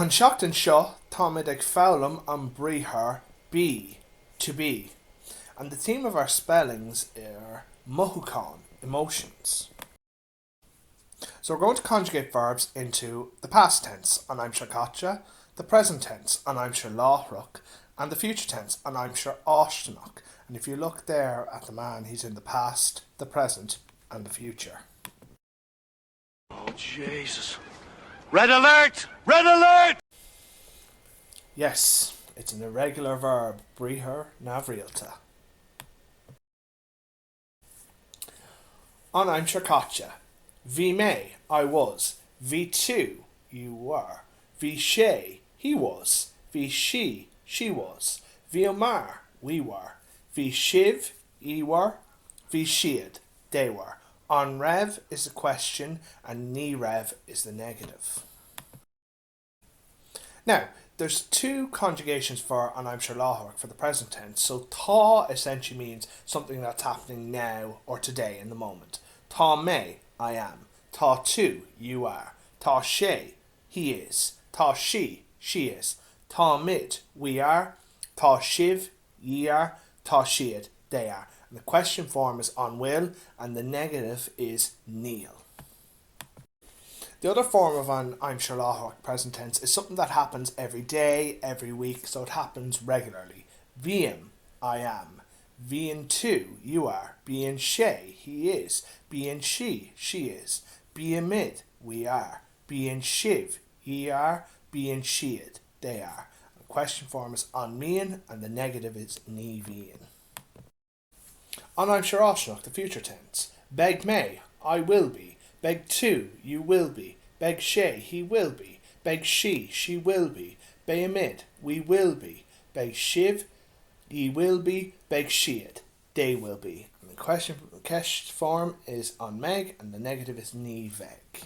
An seachtain seo táimid ag foghlaim an briathar bí, to be, and the theme of our spellings are mothúcháin, emotions. So we're going to conjugate verbs into the past tense, an aimsir chaite, the present tense, an aimsir láithreach, and the future tense, an aimsir fháistineach. And if you look there at the man, he's in the past, the present, and the future. Oh Jesus. Red alert! Red alert! Yes, it's an irregular verb, briathar neamhrialta. An aimsir chaite. Bhí mé, I was. Bhí tú, you were. Bhí sé, he was. Bhí sí, she was. Bhíomar, we were. Bhí sibh, ye were. Bhí siad, they were. An raibh is the question and ní raibh is the negative. Now, there's two conjugations for an aimsir láithreach for the present tense, so tá essentially means something that's happening now or today in the moment. Tá mé, I am. Tá tú, you are. Tá sé, he is. Tá sí, she is. Táimid, we are. Tá sibh, ye are. Tá siad, they are. And the question form is an bhfuil and the negative is níl. The other form of an aimsir láithreach present tense is something that happens every day, every week, so it happens regularly. Bím, I am. Bíonn tú, you are. Bíonn sé, he is. Bíonn sí, she is. Bímid, we are. Bíonn sibh, ye are. Bíonn siad, they are. The question form is an mbíonn and the negative is ní bhíonn. An aimsir fháistineach, the future tense. Beidh mé, I will be. Beidh tú, you will be. Beidh sé, he will be. Beidh sí, she will be. Beimid, we will be. Beidh sibh, ye will be. Beidh siad, they will be. And the question, ceist form is an mbeidh and the negative is ní bheidh.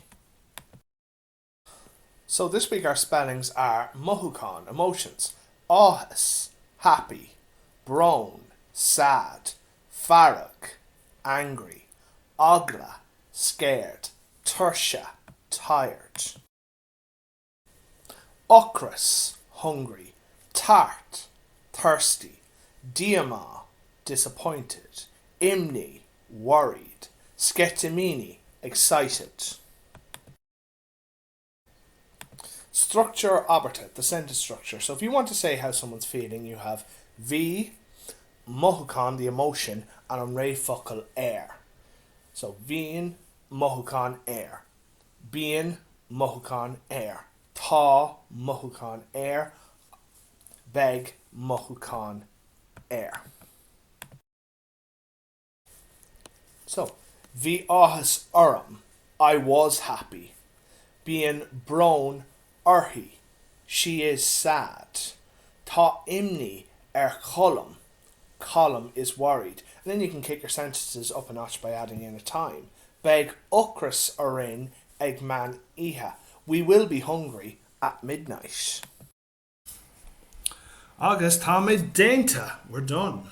So this week our spellings are mothúcháin, emotions, áthas, happy, brón, sad, fearg, angry, eagla, scared, tuirse, tired. Ocras, hungry, tart, thirsty, díomá, disappointed, imní, worried, sceitimíní, excited. Structure abairte, the sentence structure. So if you want to say how someone's feeling, you have bhí, mothúchán, the emotion, and an réamhfhocal ar. So bhíonn mothúchán ar. Bíonn mothúchán ar. Tá mothúchán ar. Beidh mothúchán ar. So, bhí áthas orm, I was happy. Bíonn brón uirthi, she is sad. Tá imní ar Cholm, Colm is worried. And then you can kick your sentences up a notch by adding in a time. Beidh ocras orainn ag meán oíche, we will be hungry at midnight. Agus táimid déanta, we're done.